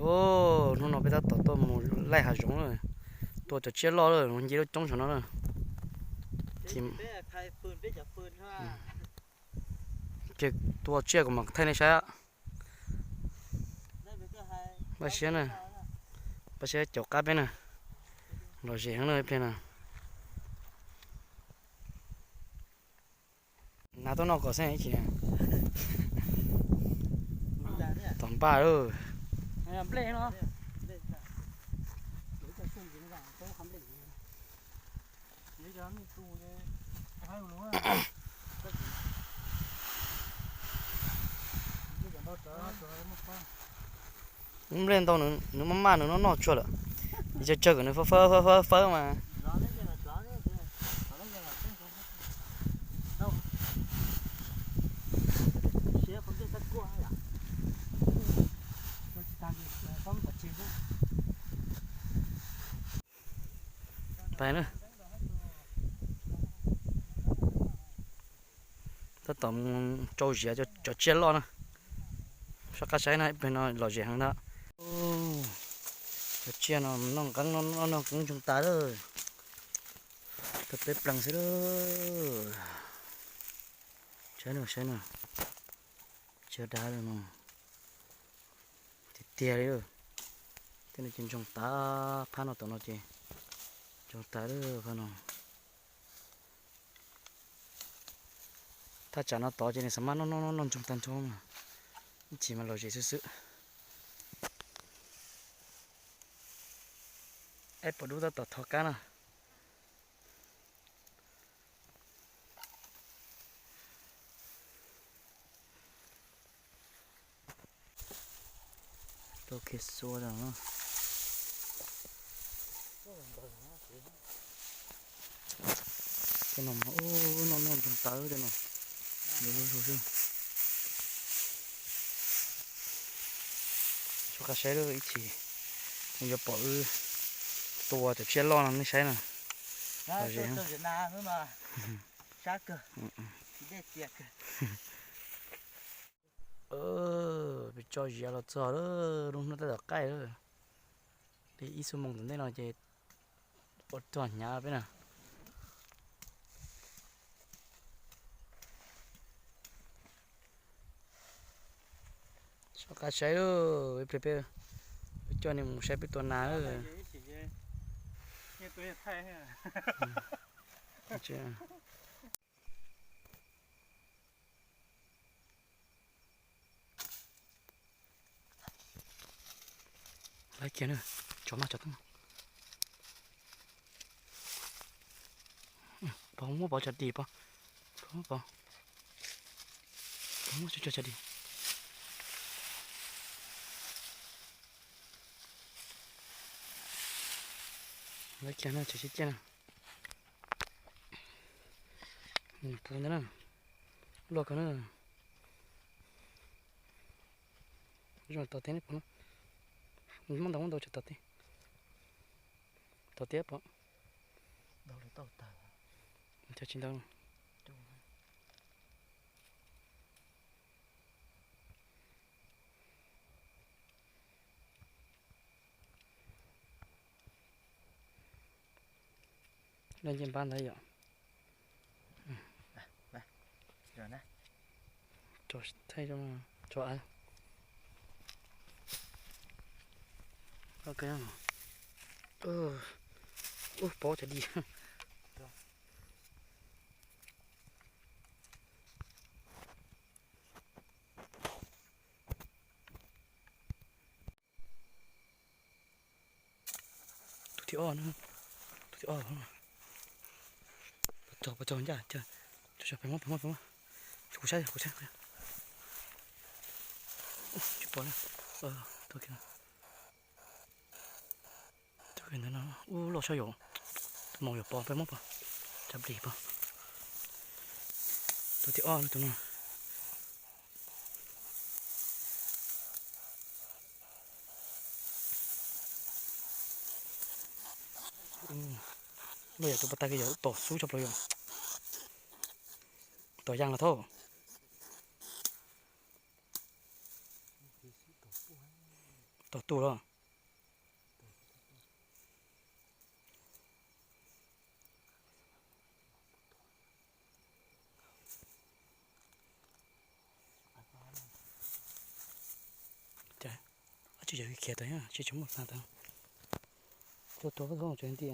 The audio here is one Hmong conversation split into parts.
Hnub no peb tab tom tuaj mus laij hav zoov lawm, tua cov tsiaj loj lawm, nce lub coob saum no na. Ces tua tsiaj kuv mam thaij nej saib. Pab siab na, pab siab caum qab peb na, lom zem heev na ib pliag na. Hnav tuaj noj kom xeeb ib chim. Tom npaj lauj. Lub nplej ntau nws maj maj nws noj noj tsuag lawm, tsawg tsawg kom nws fawb fawb fawb fawb mas. Pais na. Tab tom mus tsau ziav cov tsiaj loj na. Soj qab saib na, ib pliag no lom zem heev ntag. Cov tsiaj no noj nqeeb, noj nqeeb ntsoog tas lawm. Tau peb plees xwb lawm. Saib no, saib no. Tsiaj dav li no. Tiag tiag li. Tej no ces ntsoog tas, phab no tom no ces ntsoog tas lawm phab no. Thaj tsam no tod ces nws xav mas noj noj noj ntsoog tag nrho mas, ib chim mas lom zem xwb xwb. Eb, pom dub tab tom thov kab na. Tau khiav xua. Tej no mas noj noj ntsoog tawv tej no. Lug lug xwb. Soj qab saib lawm, ib chim yuav pom wb tua cov tsiaj loj no nej saib na. Peb tso ziav los txog lawm, lub hnub tab tom qaij lawm. Li ib xuab moos tom ntej no ces ua tog hnyav peb na. Soj qab saib lawm, ib pliag peb coj nej mus saib peb tua nas lawm. Lawv kiag na, tsov mas tsov tub. Pov muab pov tso dim pov. Pov muab pov. Pov muab tso tso dim. Lawv kiag na, tsov sib ciaj na. Mus pov ntawd na. Loj kawg na. Zoo tom teb pov na. Muab ntau muab ntau tso tom teb. Tom teb pov. Tsis ntau. Lawv nce npab ntawd yom. Tso thaij, tso av. Ub, pov tso dim. Tus thib ob na, tus thib ob. Pov txog, pov txog ncaj, peb muab, peb muab, peb muab. Kuv saib, kuv saib. Tsis pom na. Tus kiag, tus kiag ntawd no, ub loj saib yom. Tus maum yom, pov, peb muab pov. Tsa plis pov. Tus thib ob no, tus no. Loj yom, tus pas tag kiag yom, tom xub tshaj plaws yom. Tom yaj los thauj. Tau tuaj los. Cas tsis yog khiav tau, tsis tsis muaj xa tau. Tuaj tuaj txog tsev nti.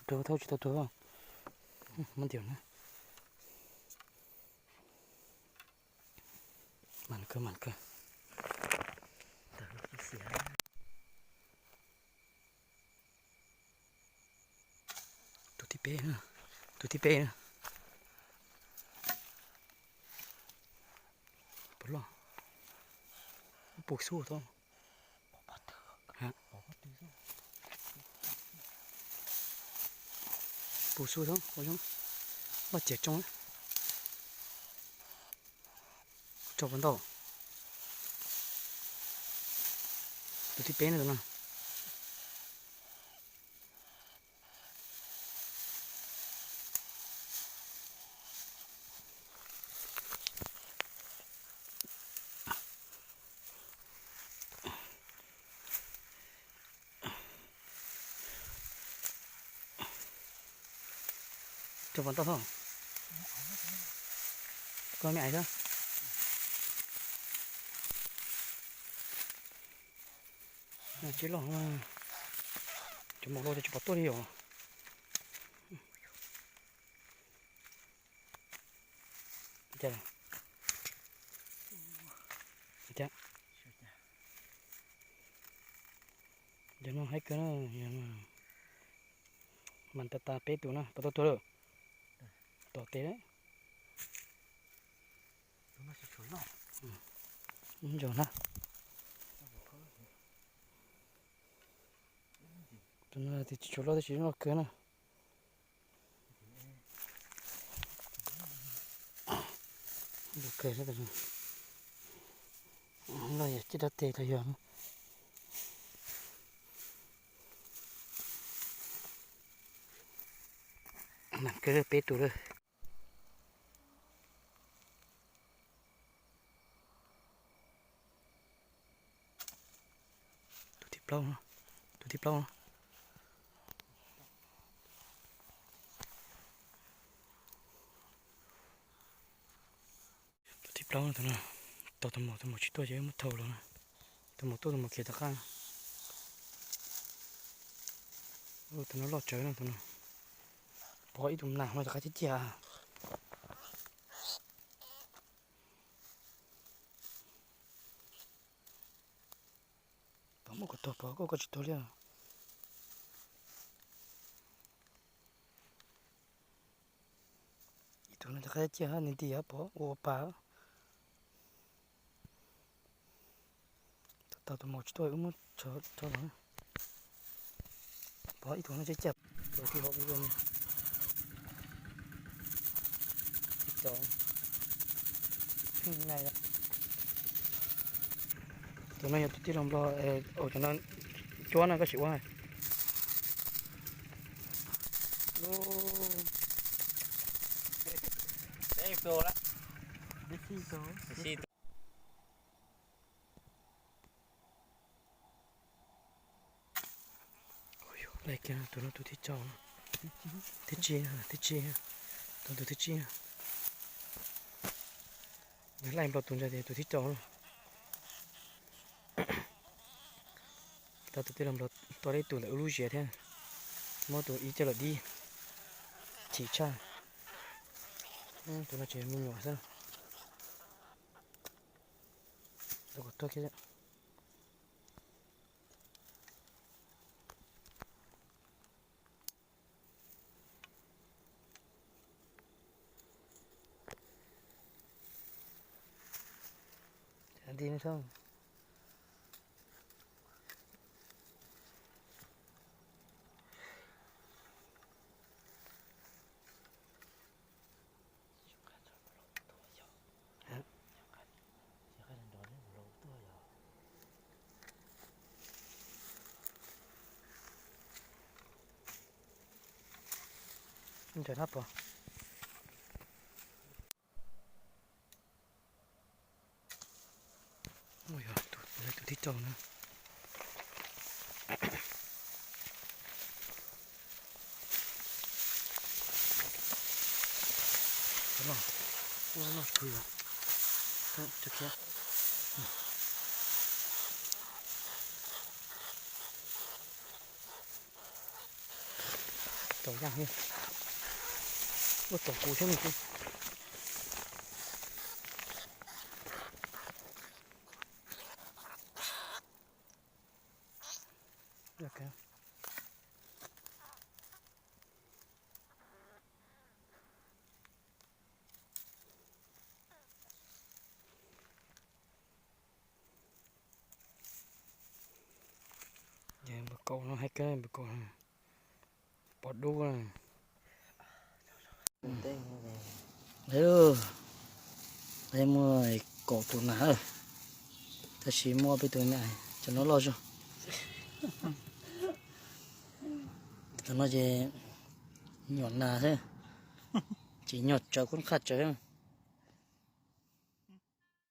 Tuag thauj tsis tau tuag. Muab ntiav na. Mam kawg mam kawg. Tus thib peb na, tus thib peb na. Puas loj? Puas xub tau? Puas xub tau, loj ciam tsoo. Tso puas ntau? Tus thib peb no tus no. Tso puas ntau tau? Koj me ais xwb. Tsis loj, cov maum loj tsis pom tuaj li os. Yog no haib kawg na. Mas tas tas peb tus na, puas tau tuag lawm? Tom tes lawm. Ntsos na. Tus no tsis tshua loj tab sis loj kawg na. Loj kawg, loj yog cij dab tes los yog. Mas kawg peb tus lawm. Tus thib plaub no, tus thib plaub no. Tus thib plaub no, tus no tau tus maum, tus maum tsis tuaj ces wb muab thau los na. Tus maum tuaj tus maum khiav tom qab. Tus no loj tsawv no, tus no. Pov ib tug nas no rov qab ciaj ciaj. Pov muab kuv tuag, pov koj koj tsis tuag li. Ib tug no rov qab ciaj, nws nti pov ua pa. Tau tus maum tsis tuaj wb muab tso los. Pov ib tug no ciaj ciaj. Tus thib hauv ub, tus no yog tus tij laug Nplog, cov no cuab no koj sim ua. Laij kiag tus no tus thib rau, thib tsib, thib tsib, tus tus thib tsib. Laij nplog tus ntawd tias tus thib rau. Tau tus tij laug Nplog tua tau ib tug ntawm wb lub ziav thiab, muab tus ib coj los dib chim tshaj. Tus no tseem yog me nyuam xwb. Tus kom tuag kiag. Nti no. Ntsaws hab pom. Tus tib rau na. Tau yaj thiab. Ua tau kuv thiab no. Npawg Kaum no hais kawg, npawg Kaum pom dub. Peb muaj kaum tus nas, tab sis muaj peb tus nas cov no loj zog. Cov no ces nyuam nas xwb, tsis nyuam tsawv, kub qhaj tsawv.